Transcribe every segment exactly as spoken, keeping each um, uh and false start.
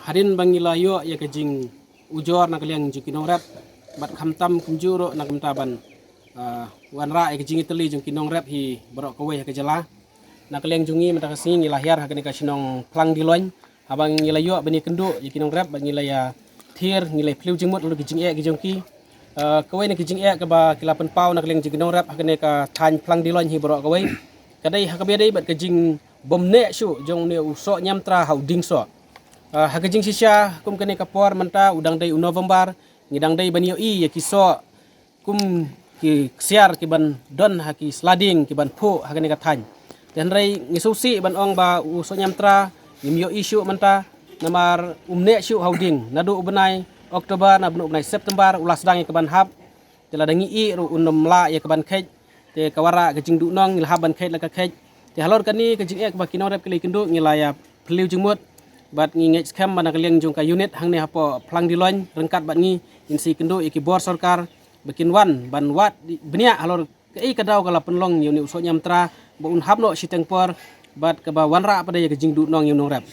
Hadien ba ngi la ïoh ïa ka jingujor na ka liang jong ki nongrep, bad khamtam kumjuh ruh na ka bynta ban, ah, wanrah ïa ka jingïatylli jong ki nongrep hi baroh kawei ha ka jylla. Na ka liang jong ngi mynta ka sngi ngi la hiar ha kane ka shnong Phlang Diloin, haba ngi la ïoh ban ïakynduh ïa ki nongrep bad ngi la ïa thied, ngi la phylliew jingmut halor ki jingeh ki jong ki. Ah, kawei na ki jingeh kaba ki la pynpaw na ka liang jong ki nongrep ha kane ka thaiñ Phlang Diloin hi baroh kawei, ka dei ha kaba ïadei bad ka jingbym neh shuh jong une u soh Niamtra ha u dieng soh. Ah, ha ka jingshisha kum kane ka por mynta u dang dei u November, ngi dang dei ban ïohi ïa ki soh kum ki ksiar ki ban don ha ki sla dieng ki ban phuh ha kane ka thaiñ. Te hynrei ngi sngewsih ban ong ba u soh Niamtra ngim ïohi shuh mynta, namar um neh shuh ha u dieng. Naduh u bnai October, naduh u bnai September u la sdang ïa ka ban hap. Te lada ngi ïeh ruh un ym lah ïa ka ban kheit. Te ka wanrah ka jingduhnong, ngi la hap ban kheit la ka kheit. Te halor kane ka jingeh kaba ki nongrep ki la ïakynduh, ngi la ïa phylliew jingmut bad ngi ngeit skhem ba na ka liang jong ka unit hangne hapoh Phlang Diloin ryngkat bad ngi, ngin sa ïakynduh ïa ki bor sorkar ba kin wan ban wad bniah halor kaei ka daw ka la pynlong ïa une u soh Niamtra ba un hap noh shiteng por, bad kaba wanrah pat de ïa ka jingduhnong ïa u nongrep.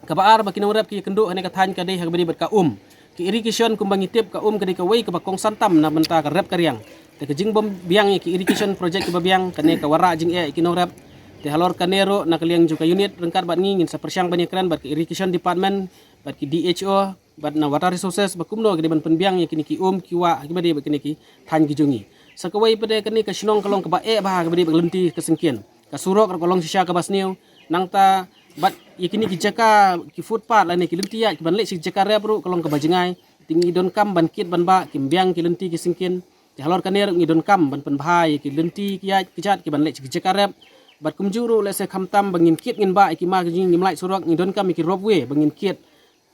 Kaba ar ba ki nongrep ki ïakynduh ha kane ka thaiñ ka dei ha kaba ïadei bad ka um. Ka irrigation, kumba ngi tip, ka um ka dei kawei kaba kongsan tam na bynta ka rep ka riang. Te ka jingbym biang ïa ki irrigation project kiba biang, kane ka wanrah jingeh ïa ki nongrep. Te halor kane ruh na ka liang jong ka unit ryngkat bad ngi, ngin sa pyrshang ban ïakren bad ka irrigation department bad ki D H O bad na water resources ba kumno ki dei ban pynbiang ïa kine ki um ki wah ha kaba ïadei bad kine ki thaiñ ki jong ngi. Sa kawei pat de, kane ka shnong ka long kaba eh bha ha kaba ïadei bad ka lynti ka syngkien. Ka surok ruh ka long shisha kaba sniew. Nangta bad ïa kine ki jaka, ki footpath lane ki lynti ïaid ki ban leit sha ki jaka rep ruh ka long kaba jngai. Te ngi donkam ban kit ban bah, kim biang ki lynti ki syngkien. Te halor kane ruh ngi donkam ban pynbha ïa ki lynti ki ïaid ki jat ki ban leit sha ki jaka rep. Bad kumjuh ruh lehse khamtam ba ngin kit ngin bah ïa ki ma ki jong ngi, ngim lait surok, ngi donkam ïa ki ropeway ba ngin kit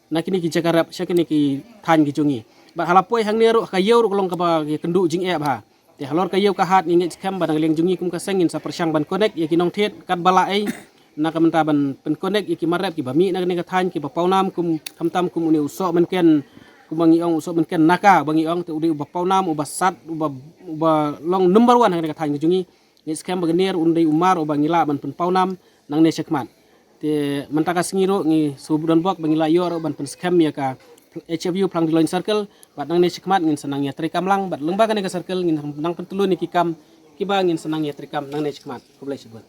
na kine ki jaka rep sha kine ki thaiñ ki jong ngi. Bad ha la poi hangne ruh, ka ïew ruh ka long kaba ïakynduh jingeh bha. Te halor ka ïew ka hat ngi ngeit skhem ba na ka liang jong ngi kum ka seng ngin sa pyrshang ban connect ïa ki nongthied katba lah ei, na ka bynta ban pyn-connect ïa ki mar rep kiba mih na kane ka thaiñ, kiba pawnam kum, khamtam kum une u soh mynken, kumba ngi ong u soh mynken naka ba ngi ong, te u dei uba pawnam, uba sat, uba, uba long number one ha kane ka thaiñ ka jong ngi. Ngi skhem ba kane ruh un dei u mar uba ngi lah ban pynpawnam nangne shakhmat. Te mynta ka sngi ruh ngi sngewdon bok ba ngi la ïoh ruh ban pynskhem ïa ka H F U Phlang Diloin Circle, bad nangne shakhmat ngin sa nang ïatreikam lang, bad lyngba kane ka circle ngin nang pyntylun ïa ki kam kiba ngin sa nang ïatreikam nangne shakhmat. Khublei shibun.